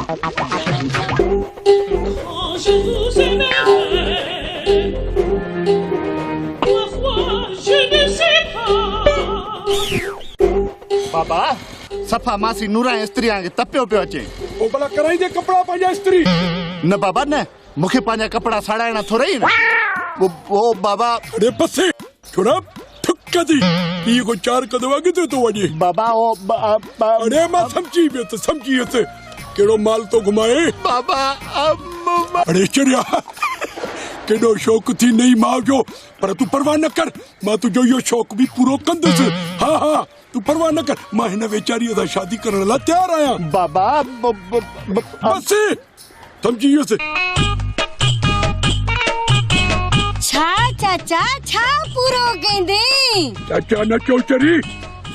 بابا صفا ماسي نوران استريان کي تپيو پيو اچي. او ڀلا ڪرائيندي ڪپڙا پنهنجا استري. نه بابا نه مون کي پنهنجا ڪپڙا ساڙائڻا ٿورئي آهن. او بابا. اڙي بس ڇوڙا ٿڪ ٿي پيء کان چار قدم اڳتي ٿو وڃي. بابا او اڙي مان سمجهي ويس سمجهي ويس ڪهڙو مال ٿو گهمائين. بابا اڙي چريا ڪيڏو شوق ٿي نئين ماء جو پر تون پرواهه نه ڪر مان تنهنجو اهو شوق به پورو ڪندس ها ها تون پرواهه نه ڪر مان هن ويچاريء سان شادي ڪرڻ لاء تيار آهيان. بابا بس سمجهي ويس. ڇا چاچا ڇا پورو ڪيندين؟ چاچا نه چئو چري،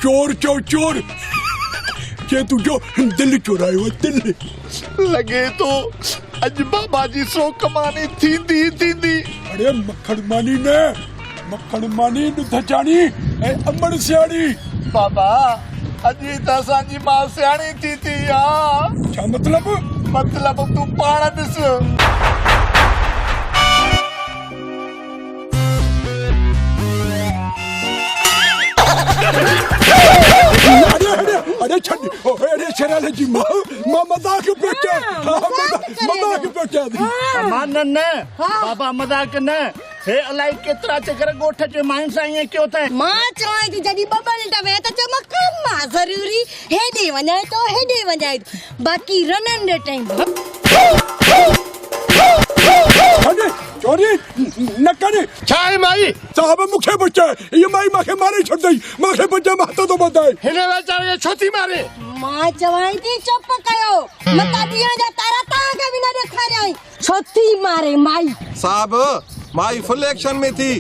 چور چئو چور. چي تنهنجو دل چورايو آهي دل. لڳي ٿو اڄ بابا جي سوڪ ماني ٿيندي ئي ٿيندي. اڙي مکڻ ماني نه، مکڻ ماني ڏڌ چاڻي ۽ امڙ سياڻي. بابا اڄ ئي ته اسان جي ماء سياڻي ٿي ٿي آ. ڇا مطلب؟ مطلب تون پاڻ ڏس. اڙي اڙي اڙي ڇڏ اڙي شريل جي ماء مان مذاق پيو ڪيان مذاق پيو ڪيان ٿي. امان نه نه بابا مذاق نه. هي الائي ڪيترا چڪر ڳوٺ جي ماين سان ائين ڪيو اٿئي. مان چوانء ٿي جڏهن ٻه منٽ ويهه ته چيو مان ڪم آ ضروري هيڏي وڃان ٿو هيڏي وڃان ٿو باقي رنن ڏي ٽئين. ڇڏ چوري نه ڪر. ڇا آهي مائي؟ صاحب مون کي بچاء هيء مائي مان کي ماري ڇڏندئي مان کي بچاء مان هٿ ٿو ٻڌائي. هن ويچاري کي ڇو ٿي مارين؟ مان چوانء ٿي چپ ڪيو متان ڏينهن جا تارا توهان کي به نه ڏيکاريائين. ڇو ٿي ماري مائي. صاحب مائي فل ايڪشن ۾ ٿي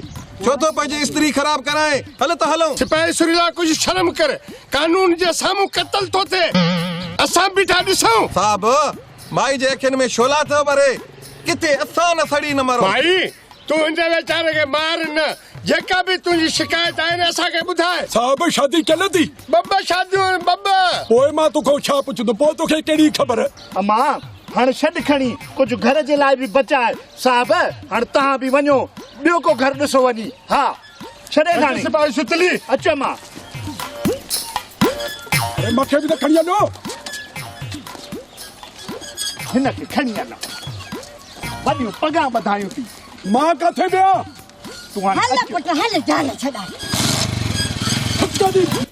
ڇو ٿو پنهنجي استري خراب ڪرائين هل ته هلون. سپاهي سريلا ڪجهه شرم ڪر قانون جي سامهون قتل ٿو ٿئي اسان بيٺا ڏسون. صاحب مائي جي اکين ۾ شعلا ٿو ٻري ڪٿي اسان نه سڙي نه مرون. مائي تون هن ويچاري کي مار نه جيڪا به تنهنجي شڪايت آهي نه اسان کي ٻڌاء. صاحب شادي ڪيل اٿي. ٻه ٻه شاديون آهن ٻه ٻه. پوء مان توکان ڇا پڇندو پوء توکي ڪهڙي خبر. امان هاڻ ڇڏ کڻي ڪجهه گهر جي لاء به بچاء. صاحب هاڻ توهان به وڃو ٻيو ڪو گهر ڏسو وڃي. ها ڇڏي کڻي. اچ سپاهي ستلي. اچ امان. اڙي مان کي به ته کڻي هلو. هن کي کڻي هل. وڏيون پڳان ٻڌايون ٿي. مان ڪاٿي ويان. تون هاڻي هل اچ. پٽ هل جان ڇڏائي. ٿڪ ٿي.